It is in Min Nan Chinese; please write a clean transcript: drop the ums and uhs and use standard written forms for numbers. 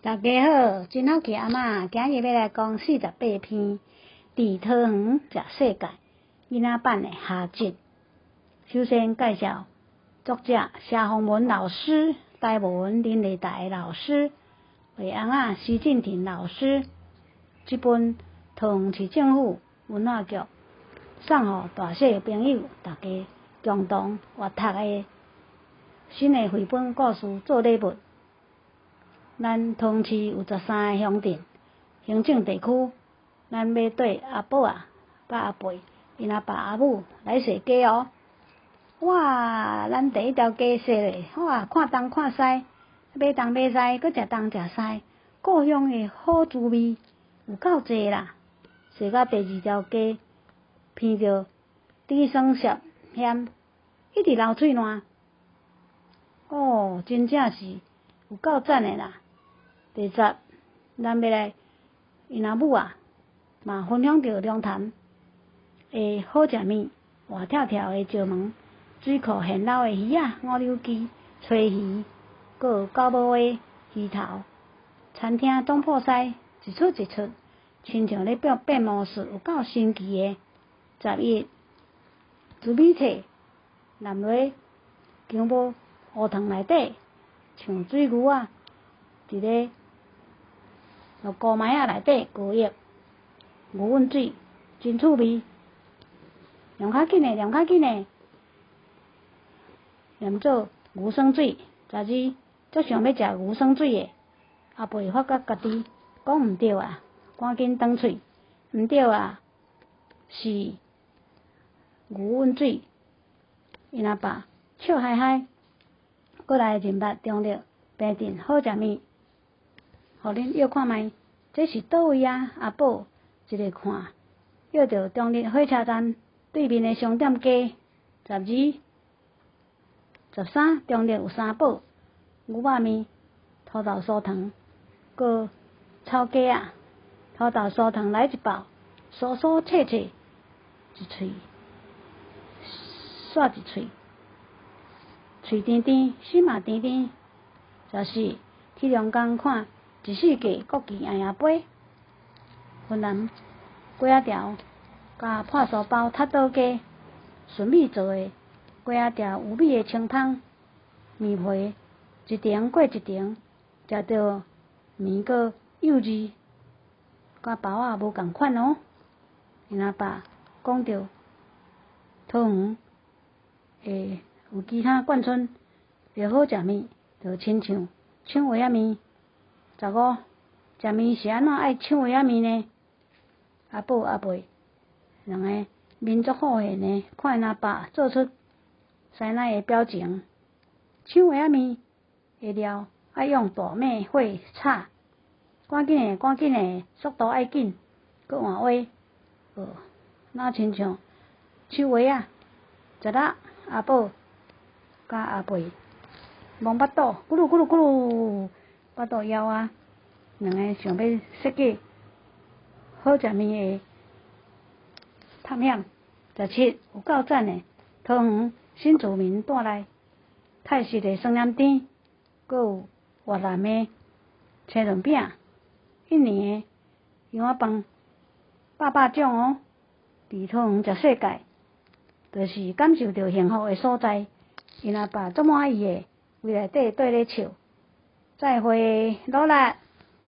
大家好，真好奇阿嬤今日欲來講48篇，佇桃園食世界囡仔版的下集。首先介紹作者謝宏文老師，台文林麗台老師，畫翁仔施進婷老師。這本桃園市政府文化局送予大細朋友大家共同閱讀的新的繪本故事做禮物。咱桃園市有13個鄉鎮，行政地區，咱欲綴阿寶仔佮阿伯，𪜶阿爸阿母來踅街哦。哇！咱第一條街踅咧，哇！看東看西，買東買西，閣食東食西，故鄉的好滋味有夠濟啦！踅到第二條街，鼻著甜酸澀鹹，一直流喙瀾。哦，真正是有夠讚的啦！第十，咱欲來𪜶阿母啊，嘛分享著龍潭的好食麵，活跳跳的石門水庫現撈的魚仔、五柳枝、炊魚，閣有九母的魚頭。餐廳總鋪師一出一出，親像咧變變魔術，有夠神奇的。11，糯米脆，淋落薑母烏糖內底，像水牛仔，佇咧落菇麥仔內底高液牛塭水，真趣味。念較緊的，念較緊的，念做牛酸水。12，足想欲食牛酸水的，阿伯發覺家己講毋著啊，趕緊斷喙，毋著啊，是牛塭水。𪜶阿爸笑嘻嘻，閣來認捌中壢平鎮好食麵，予恁約看覓，這是佗位啊？阿寶一个看，約著中壢火車站對面的商店街。12、13，中壢有三寶：牛肉麵、土豆酥糖、閣炒粿仔。土豆酥糖來一包，酥酥脆脆，一喙煞一喙，喙甜甜，心嘛甜甜。14，去龍崗看一世界國旗搖搖杯，雲南粿仔條佮破酥包踢倒街，純米做的粿仔條有米的清芳，麵皮一層過一層，食著麵閣幼稚，佮包仔無仝款哦。𪜶阿爸講著桃園的有其他眷村的好食麵，就親像搶萵仔麵。15，食麵是按怎愛搶萵仔麵呢？阿寶阿伯兩个面足好現的，看𪜶阿爸做出師奶的表情。搶萵仔麵的料愛用大猛火炒，趕緊的趕緊的，速度愛緊，閣換話，哦，若親像搶萵仔。16，阿寶佮阿伯摸腹肚，咕嚕咕嚕咕嚕，腹肚枵啊！兩个想欲設計好食麵的探險。17，有夠讚的桃園新住民帶來泰式的酸鹹甜，閣有越南的青潤餅，印尼的羊仔飯，百百種哦！佇桃園食世界，就是感受著幸福的所在。𪜶阿爸足滿意的，規內底綴咧笑。再會，努力。